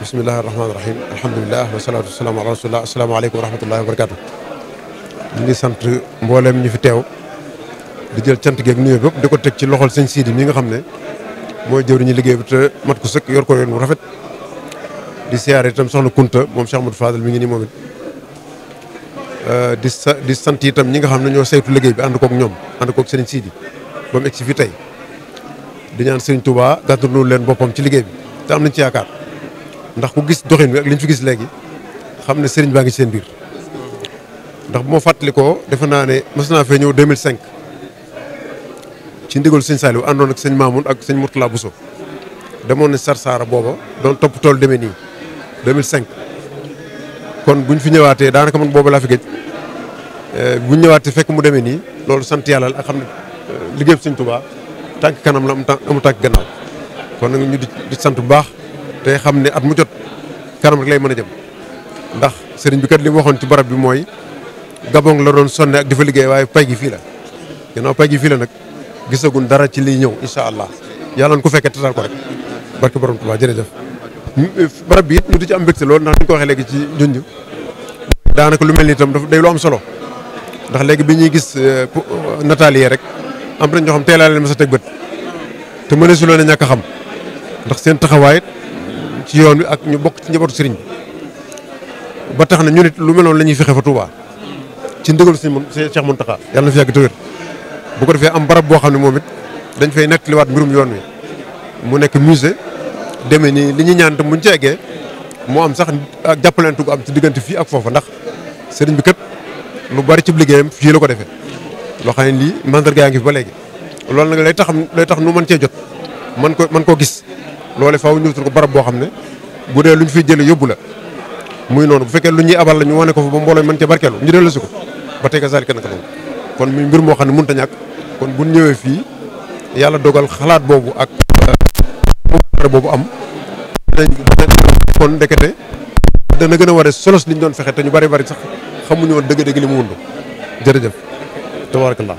bismillahi rahmaani rahim alhamdulilah wasalaatu wasalaamu ala rasulillah asalaamaaleykum wa rahmatullahi wa barakatu. ñu ngi sant mbooleem ñu fi teew di jël cant geeg nuyoo bépp di ko teg ci loxol sëñ Sidi mi nga xam ne mooy jëwriñu liggéey bi te mat ko sëkk yor ko yoon mu rafet. di siyaare itam soxna Kunta moom Cheikh Amadou Fadal mi ngi nii moom it di sant itam ñi nga xam ne ñoo saytu liggéey bi ànd koog ñoom ànd koog sëriñ Sidi ba mu egg si fii tey di ñaan sëriñ Touba gàttandu leen boppam ci liggéey bi te am nañ ci yaakaar ndax ku gis doxin bi ak li ñu fi gis léegi xam ne sëriñ baa ngi ci seen biir. ndax bu ma fàttalikoo defe naa ne mas naa fee ñëw 2005 ci ndigal sëñ Saliou àndoon ak sëñ Mamoun ak sëñ Mourtala Bousso demoon na Sarsara booba doon topp tool demee nii 2005. kon buñ fi ñëwaatee daanaka man booba laa fi gëj buñ ñëwaatee fekk mu demee nii loolu sant yàlla la ak xam ne liggéey sëñ Touba tànk kanam la amu tànk gannaaw kon nag ñu di sant bu baax te xam ne at mu jot kanam rek lay mën a jëm ndax sëriñ bi kat li mu waxoon ci barab bi mooy Gabon la doon sonne ak di fa liggéey waaye pay gi fii la ginnaaw pay gi fii la nag gisagun dara ci liy ñëw incha allah yàlla na ko fekkee tatal ko rek barke borom Touba jërëjëf. barab bi it ñu di ci am mbégte loolu ndax ni ñu ko waxee léegi ci junj daanaka lu mel ni itam daf day lu am solo ndax léegi bi ñuy gis nataal yi rek am na ñoo xam teelaa leen ma sa teg bët te mëne su leen a ñàkk a xam ndax seen taxawaay ci yoon wi ak ñu bokk ci njabootu sëriñ bi ba tax na ñu nit lu mel noonu la ñuy fexe fa Touba ci ndigal sëñ Cheikh Mountakha yàlla na fi yàgg te wér bu ko defee am barab boo xam ne moom it dañ fay nettaliwaat mbirum yoon wi mu nekk musée demee nii li ñuy ñaan tam buñ ci eggee moo am sax ak jàppalante gu am ci diggante fii ak foofa ndax sëriñ bi kat lu bari ci liggéeyam fii la ko defee loo xam ne lii mandarga yaa ngi fi ba léegi loolu nag lay tax nu mën cee jot mën koo gis loole faaw ñu wutal ko barab boo xam ne bu dee luñ fiy jëlee yóbbu la muy noonu bu fekkee lu ñuy abal la ñu wane ko fa ba mbooloo mën cee barkeelu ñu dellu si ko ba tey kasaalika naka noonu kon muy mbir moo xam ne mënut a ñàkk kon bu ñëwee fii yàlla dogal xalaat boobu ak boobu am kon ndekete dana gën a war a solos liñ doon fexe te ñu bari sax xamuñu woon dëgg-dëgg li mu wund jërëjëf tabarakallah